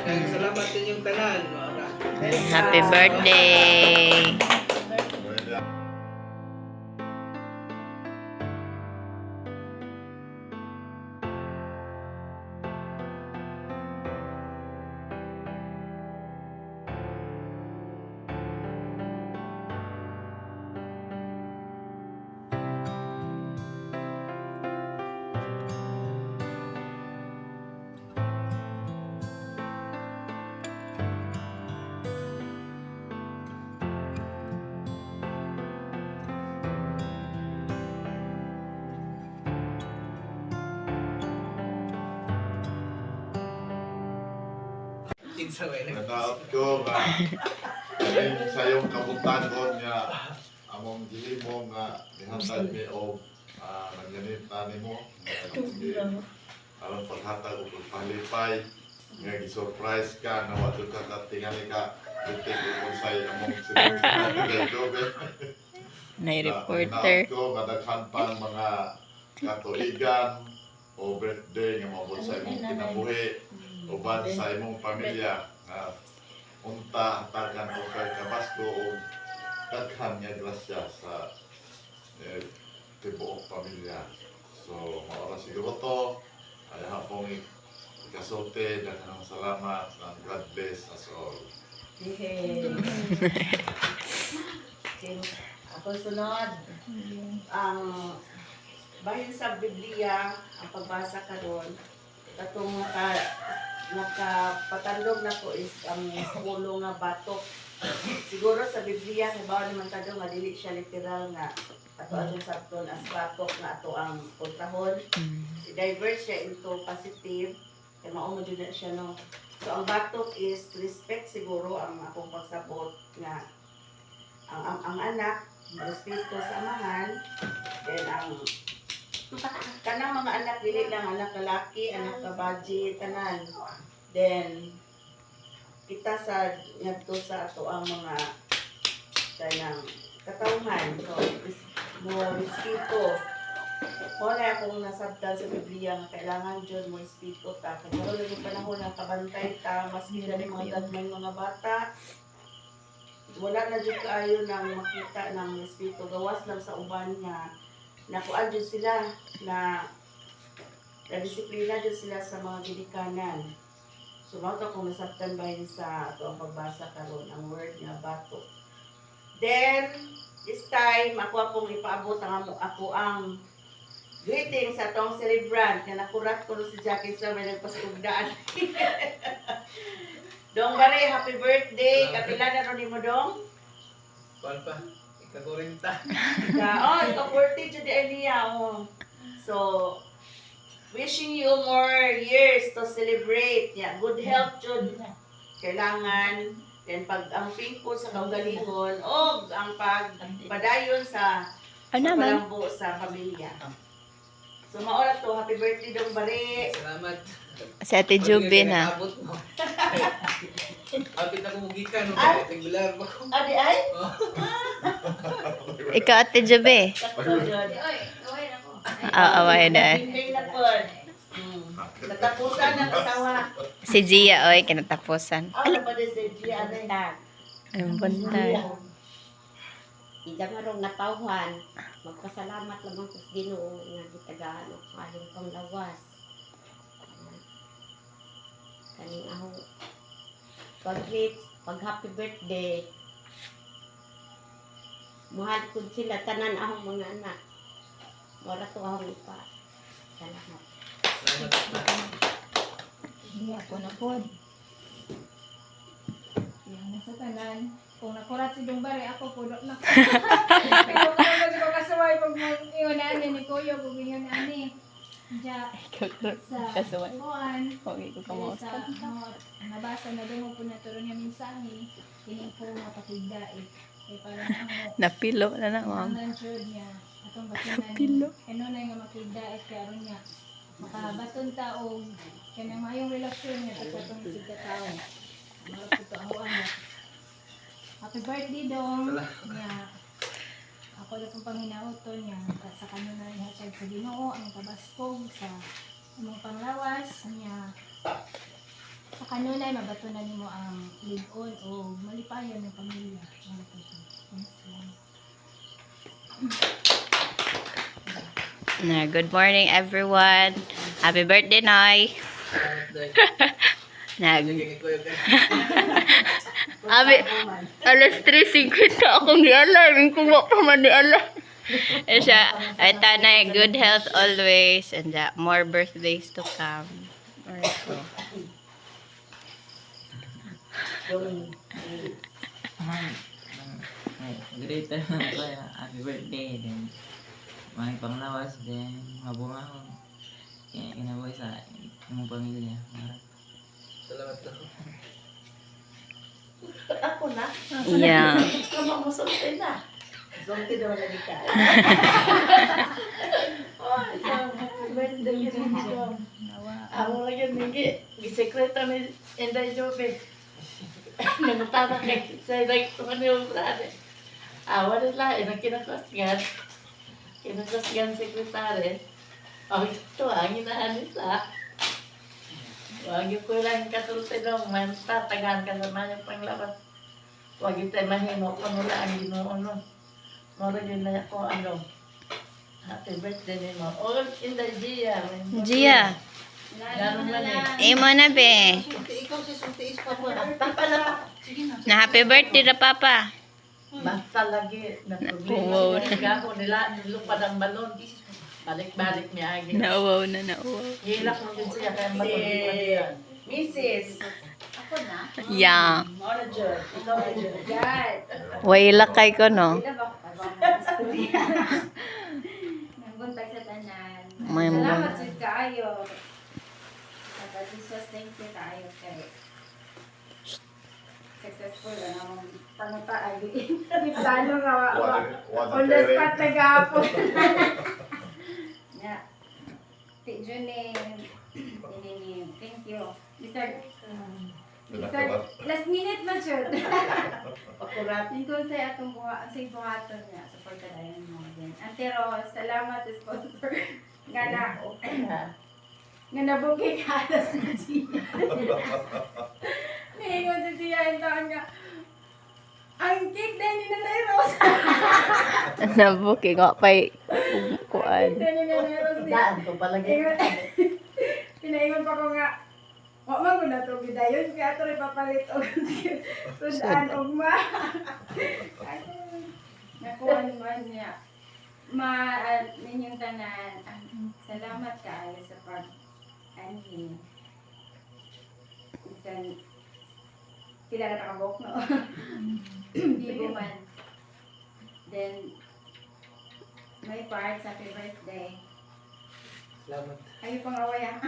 Daghang salamat sa inyong tanan. Maura. Happy birthday! Kinsa way nag- Nanaot ko nga kaning sa iyong kabuntagon nga among gihimo nga nihatag mi og manyanita nimo aron paghatag og pagpalipay nga gi-surprise ka nga wa jud ka katingali ka titik ug unsay among sinugdan. Nay reporter. Nanaot ko nga daghan pang mga katuigan o birthday nga maabot sa imong kinabuhi uban sa imong pamilya nga unta hatagan og kay kabasko og daghan nga grasya sa tibuok pamilya. So maora siguro to ay hapong ikasulti, daghang salamat and God bless us all. Yehey. Okay. Ako sunod. Ang bahin sa Biblia, ang pagbasa karon, katong nakapatandog na ko is ang ulo nga batok. Siguro sa Biblia, kay bawal naman ta nga dili siya literal nga ato atong sabton as batok nga ato ang kontrahon. I-divert siya into positive kay mao mo jud na siya, no. So ang batok is respect siguro ang akong pagsabot nga ang anak respeto sa amahan, then ang kanang mga anak, dili lang anak lalaki, anak kabaji, tanan. Then kita sa ngadto sa ato ang mga kanang katawhan, so is, mo respeto. Wala akong nasabtan sa Biblia nga kailangan jud mo respeto ta. Kay karon na yung panahon nga kabantay ta, maski na ni mga gagmay mga bata. Wala na jud kaayo nang makita ng respeto gawas lang sa uban nga nakuan jud sila na na disiplina jud sila sa mga ginikanan. So mao to akong nasabtan bahin sa ato ang pagbasa karon, ang word nga bato. Then this time ako akong ipaabot ang amo ako ang greeting sa atong celebrant nga nakurat ko no si Jackie sa may nagpasugdaan. Dong Bare, happy birthday. Kapila na ron nimo, Dong? Kuan pa. Ika-40. Ika, oh, ika 40 jud ay niya. Oh. So, wishing you more years to celebrate. Yeah, good health jud. Kailangan then pag ang po sa kaugalingon og ang pagpadayon sa Ano naman? palambo sa pamilya. So maora to, happy birthday, Dong Bare. Salamat. Si Ate Juby na. Abot mo. Abot na kumugikan no. Ah. Regular pa ko. Adi ay? Ikaw, Ate Juby. Sakto jud. Aaway na. Bing na pod. Natapusan ng asawa. Si Gia, oy, kinatapusan. Ano ba din si Gia? Ano? Tag, Ang buntay. ida marong natawhan, magpasalamat lamang ko sa Ginoo nga gitagaan og maayong panglawas. Kaning ako pag-greet, pag happy birthday. Mahal ko sila tanan akong mga anak. Wala to akong ipa. Salamat. Salamat. Hindi ako na pod. Yang nasa tanan. Kung nakurat si Dong Bare, ako pudok na. Pero kung ako ko kasuway pag ingon ani ni Kuya, pag ingon ani. Diya, sa Kasuway. kuan, Okay, ko dili sa mga nabasa na dungog po na turo niya mensahe, kini po mapakigdait. Kay parang ang Napilo na na, ma'am. ang jud niya atong batunan. Napilo. Kanunay nga makigdait kay aron niya makabaton ta og kanang maayong relasyon niya sa atong sigkatawo. Mao po to ako ano. Happy birthday, Dong. Niya. Ako na pong panginauton niya sa kanunay hatag sa Ginoo ang kabaskog sa imong panglawas niya. Sa kanunay mabatunan nimo ang live-on o malipayon ng pamilya. Mao to siya. Yes, ma'am. Na, good morning, everyone. Happy birthday, Noy. Nag Abi, alas 3:50 akong ni-alarm. Kung wa pa man ni-alarm. Eh siya, ay tanay, good health always and more birthdays to come. Alright. Yung Great lang ko. Happy birthday. Then, mga panglawas. Then, mabungahon. Kaya kinabuhi sa imong pamilya. Mara. Salamat lang. ako na. Yeah. Kama mo sulti na. Sulti naman lagi ka. Birthday yun siya. Ako lang yun, Migi. Gisekreto ni Inday Jobe. Nangutana kay sa like kung ano yung plano. Awa nila, inang kinakusgan. Kinakusgan sekretary. Oh, ito ang inahan nila. Huwag yung kulang kasulti dong, man tatagaan ka sa mga panglabas. Huwag yung tayo mahimo kung wala ang ginoo no. Moro yun na ako ano. Happy birthday nimo. Oh, Inday Gia. Gia, Ganun man eh. imo na be. Papa na pa. Na happy birthday ra papa. Basta lagi na problema. Wow. Sila gamo nila nilupad ang balon. Balik-balik niya agi. Nauwaw na nauwaw. Hilak mo din siya kaya Si balon. Mrs. Ako na. Yeah. Manager. Ikaw na dyan. God. Way lakay ko no. Ila ba ako istorya? Nangbuntag sa tanan. May Salamat jud kaayo. Papa Jesus, thank you kaayo kay successful ang among panguta ay plano nga on the spot na gahapon. Na. Ti June, tinini, thank you. Bisag, bisag, last minute man jud. Pakurat. Ingkon sa atong buha, sa buhaton niya, suporta dayon mo din. Ante Ros, salamat sa sponsor. Nga na, nga nabugay ka alas na siya. Niingon si Sia ang taon nga, ang cake din ni Nanay Rose. Nabuking wa pay kuan. Cake din ni Nanay Rose. Daan ko palagi. Ingon, pinaingon pa ko nga, wa man ko na to gidayon kaya ato rin papalit og sudan og ma. Nakuha man niya. Ma ninyong tanan. Ah, salamat kaayo sa pag anhi. Bisan pila na takabok no. Bibo man. Then my part, happy birthday. Salamat. Ayo pang away ah.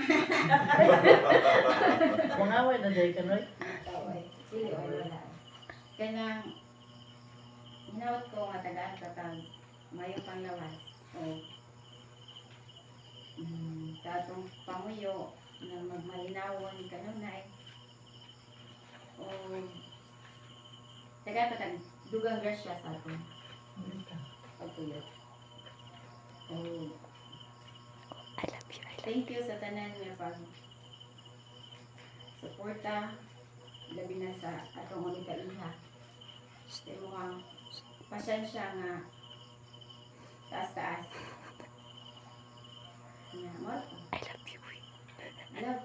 Mga away na dahil ka, Noy. Away. Sili oy wala. Kanang hinawat ko nga tagaan katag mayo panglawas o sa atong panguyo nga magmalinawon kanunay o tagaan katag dugang grasya sa atong pagtuyo. O I love you. I love thank you sa tanan nga pag suporta labi na sa atong unika iha. Sa imong pasensya nga taas-taas. Nga mo. I love you. Love.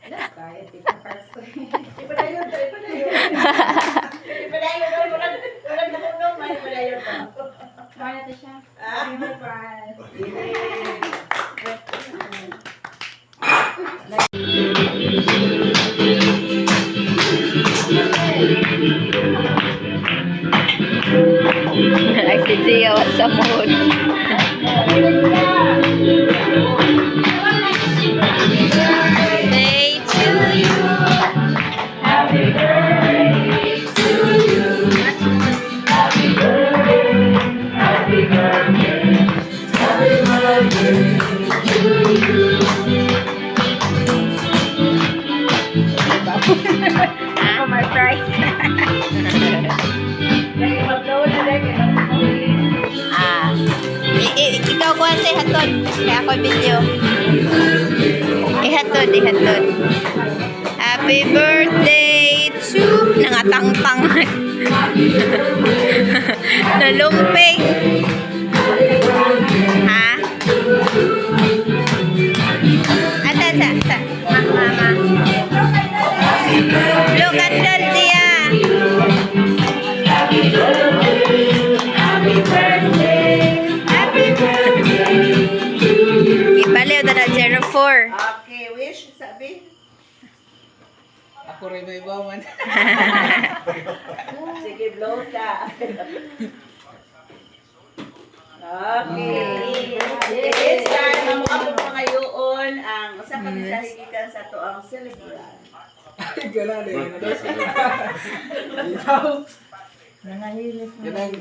Love kayo, Tita Parks ko. Ipadayon to, ipadayon. Ipadayon to, walang walang nakunong, may ipadayon to. Mao na to siya. Happy birthday. Ay si Gia was sa mood. Birthday to you. Happy birthday to you. Happy birthday. Happy birthday. Happy birthday to you. Ako my prize. Ah. Ikaw kuha sa ihatod. Kaya ako video. Ihatod, ihatod. Happy birthday to nangatangtang. Nalumping. Ha? Asa, asa, asa. Ma, mama. Look at Dulcia. Happy birthday. Ibaliw na 04. Okay, wish, sabi. Ako rin may bawan. Sige, blow ta. Okay. This time, ang mga pangayoon ang usa ka mensahe gikan sa ato ang celebrant. Ganun eh. Ikaw. Nangahilis mo. Ganun.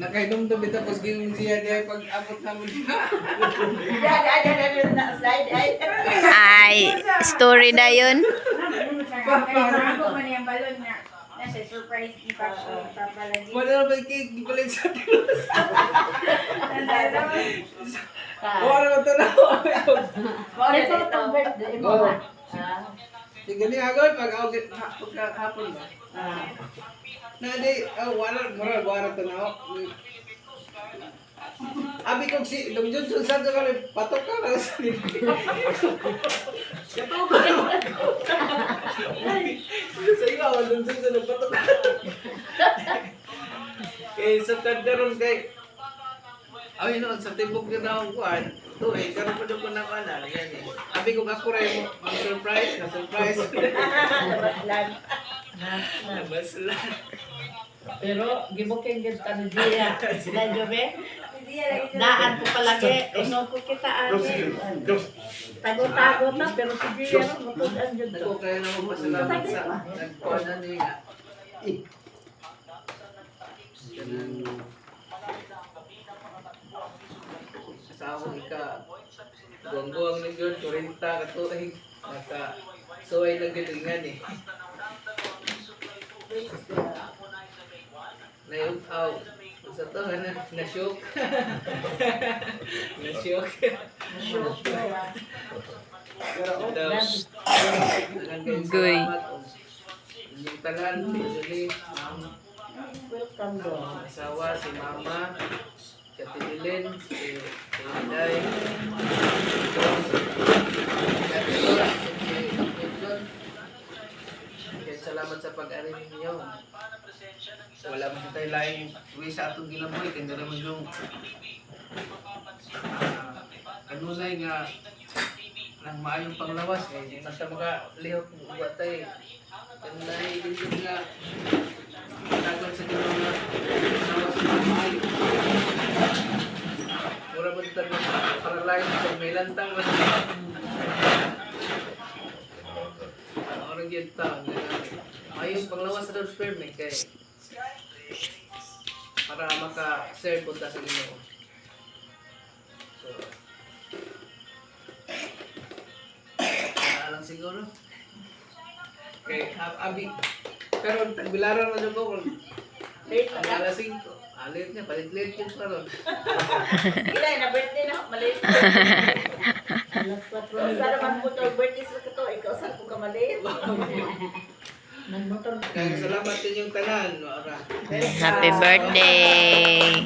Nakahinumdum ito tapos gawin siya diya pag abot namin siya. Da, da, da, da, da, na, slide, ay. Ay, story na yun. Bago man yung balon nga. Nasa surprise ni Papa Papa lagi. Wala na ba yung cake? Gipalit sa tilos. Wala na tanaw. Mao na Ito ito. itong birthday mo. Oo. ha? Sige niya agad pag hapon ba? Na di, oh, wala, wala, wala tanaw. Abi kong si Dong Johnson sa ka patok ka na sa Kato ko. Sa iyo, Dong Johnson patok ka. Kay sa kadaron kay ay no, sa tibok na akong kuan. To eh, karon pa ko na kuan na. Yan eh. Abi kong ako ray mo, ang surprise, na surprise. Nabaslan. Nabaslan. Pero gibuking gyud ta ni Gia. Sila Jobe. Daan ko palagi. Ingon ko kita ani. Tago-tago ta pero si Gia matud-an gyud to. Ako kaya na magpasalamat sa nagkuan na niya. Kanang sa akong ika guwang-guwang na yun, 40 katuig, naka suway na galingan eh. Nayukaw. Sa to, na, na-shock. Na-shock. Daw. Goy. Inyong tanan, si Ma'am, Welcome do. ang asawa, si Mama, si Ate Lilin, si Inday, si Tom, si Ate Lor, si Edlon. Kaya salamat sa pag-ari ninyo. Wala man tayo laing uwi sa atong ginabuhi, kaya naman yung kanunay nga nang maayong panglawas eh, di man siya makalihok wa tayo. Kanunay din nga tagon sa Ginoo nga lawas nga maayo. Mura ba ito paralyzed sa may lantang ba? Orang gyud ta. Ayos panglawas sa Lord's Prayer kay para maka-serve punta sa Ginoo. So, wala lang siguro. Kay abi pero tagbilaran na jud ko kung Late ang alas 5. Alit niya, palit-lit yun karon. Ila, na birthday na, maliit. Alas 4. Sa naman po to, birthday sa kato, ikaw sa ko ka maliit. Nagmotor Kaya salamat din yung tanan, ora. Happy birthday.